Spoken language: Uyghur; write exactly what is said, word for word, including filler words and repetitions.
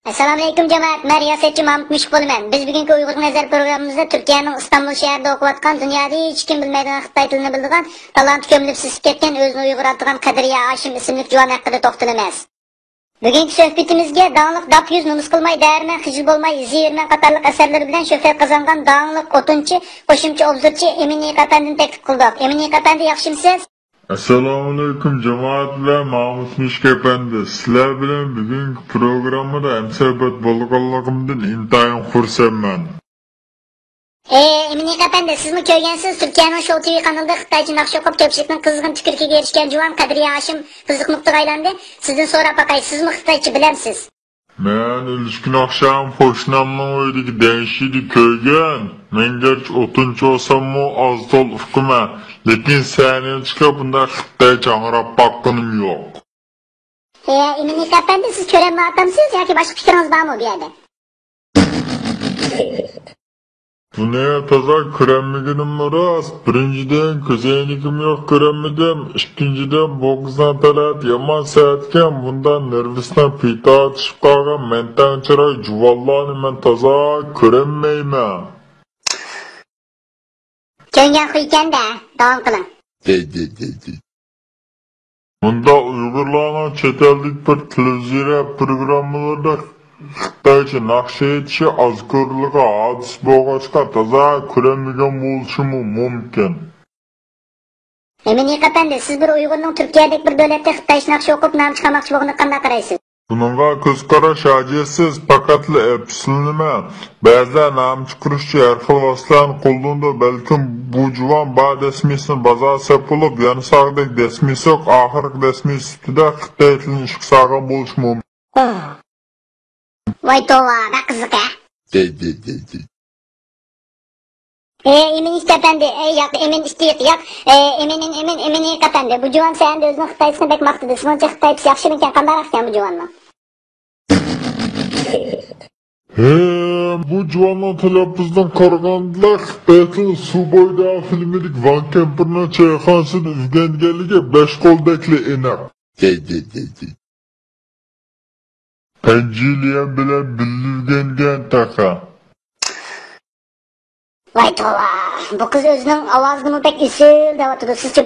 ئەسسالامۇئەلەيكۇم جامائەت، مەن رىياسەتچى مامۇت مۈشۈك بولىمەن. بىز بۈگۈنكى ئۇيغۇر نەزەر پروگراممىمىزدا تۈركىيەنىڭ ئىستانبۇل شەھىرىدە ئوقۇۋاتقان، دۇنيادا ھېچكىم بىلمەيدىغان خىتاي تىلىنى بىلىدىغان، تالانتى كۆمۈلۈپ سېسىپ كەتكەن، ئۆزىنى ئۇيغۇر ئاتىغان قەدرىيە ھاشىم ئىسىملىك جۇۋان ھەققىدە توختىلىمىز. بۈگۈنكى سۆھبىتىمىزگە داڭلىق داپ يۈز، نومۇس قىلماي دەرمەن، خىجىل بولماي ئىزدىۋېرىمەن قاتارلىق ئەسەرلىرى بىلەن شۆھرەت قازانغان داڭلىق ئوتۇنچى، قوشۇمچە، ئوبزورچى ئىمىن ھېيق ئەپەندىنى تەكلىپ قىلدۇق. ئىمىن ھېيق ئەپەندى، ياخشىمۇسىز؟ ئەسسالامۇئەلەيكۇم جامائەت ۋە مامۇت مۈشۈك ئەپەندى. سىلەر بىلەن بۈگۈنكى پروگراممىدا ھەمسۆھبەت بولغانلىقىمدىن ئىنتايىن خۇرسەنمەن. ئى، ئىمىن ھېيق ئەپەندى، سىزمۇ كۆرگەنسىز، تۈركىيەنىڭ شوۋ تىۋى قانىلىدا خىتايچە ناخشا ئوقۇپ، كۆپچىلىكنىڭ قىزغىن تۈكۈرۈكىگە ئېرىشكەن جۇۋان قەدرىيە ھاشىم قىزىق نۇقتىغا ئايلاندى. سىزدىن سوراپ باقاي، سىزمۇ خىتايچە بىلەمسىز؟ مەن ئۆلۈشكۈن ئاخشام قوشنامنىڭ ئۆيىدىكى دەنشىدە كۆرگەن. مەن گەرچە ئوتۇنچى بولساممۇ ئاز-تولا ئۇقىمەن، لېكىن سەھنىگە چىقىپ بۇنداق خىتايچە ھاڭراپ باققىنىم يوق. ھە، ئىمىن ھېيق ئەپەندى، سىز كۆرەلمەيۋاتامسىز ياكى باشقا پىكرىڭىز بارمۇ بۇ يەردە؟ بۇنى تازا كۆرەلمىگىنىممۇ راست. بىرىنچىدىن، كۆزەينىكىم يوق، كۆرەلمىدىم. ئىككىنچىدىن، بۇ قىزنىڭ تەلەتى يامان سەتكەن، بۇنداق نېرۋىسىنىڭ پىتى تارتىشىپ قالغان مەنتەڭ چىراي جۇۋانلارنى مەن تازا كۆرەلمەيمەن. كۆرگەن خۇيكەن-دە، داۋام قىلىڭ. دەي، دەي، دەي، دەي. مۇنداق ئۇيغۇرلارنىڭ چەت ئەلدىكى بىر تېلېۋىزىيە پروگراممىلىرىدا خىتايچە ناخشا ئېيتىشى ئاز كۆرۈلىدىغان ھادىسە بولغاچقا، تازا كۆرەلمىگەن بولۇشىمۇ مۇمكىن. ئىمىن ھېيق ئەپەندى، سىز بىر ئۇيغۇرنىڭ تۈركىيەدەك بىر دۆلەتتە خىتايچە ناخشا ئوقۇپ نام چىقارماقچى بولغىنىغا قانداق قارايسىز؟ بۇنىڭغا كۆز قاراش ھاجەتسىز، پەقەتلا ئەپسۇسلىنىمەن. بەزىلەر نام چىقىرىش ئۈچۈن ھەر خىل ۋاسىتىلەرنى قوللىنىدۇ، بەلكىم بۇ جۇۋان بار دەسمىسىنى بازار سېلىپ بولۇپ، يانە ساغدەك دەسمىسى يوق، ئاخىرقى دەسمىسى سۈپىتىدە خىتاي تىلىنى ئىشقا سالغان بولۇشى مۇمكىن. ۋاي توۋا، بەك قىزىق ھە. دەي، دەي، دەي، دەي. ئى، ئىمىن ئىككى ئەپەندى، ئى، ياق، ئىمىن ئىككى ياق، ئى، ئىمىن، ئىمىن، ئىمىن ھېيق ئەپەندى. بۇ جۇۋان سەھەردە ئۆزىنىڭ خىتايچىسىنى بەك ماختىدى. سىزنىڭچە خىتايچىسى ياخشىمىكەن، قانداقراق ئىكەن بۇ جۇۋاننىڭ؟ ھە، بۇ جۇۋاننىڭ تەلەپپۇزىدىن قارىغاندا خىتاي تىلىنى سۇ بويىدا فىلىمىدىكى ۋان كەمپىرنىڭ چايخانىسىدا ئۆگەنگەنلىكى بەش قولدەكلا ئېنىق. دەي، دەي، دەي، دەي. پەنجىلىيەن بىلەن بىللە ئۆگەنگەن تېخى. ۋاي توۋا، بۇ قىز ئۆزىنىڭ ئاۋازىنىمۇ بەك ئېسىل دەۋاتىدۇ. سىزچە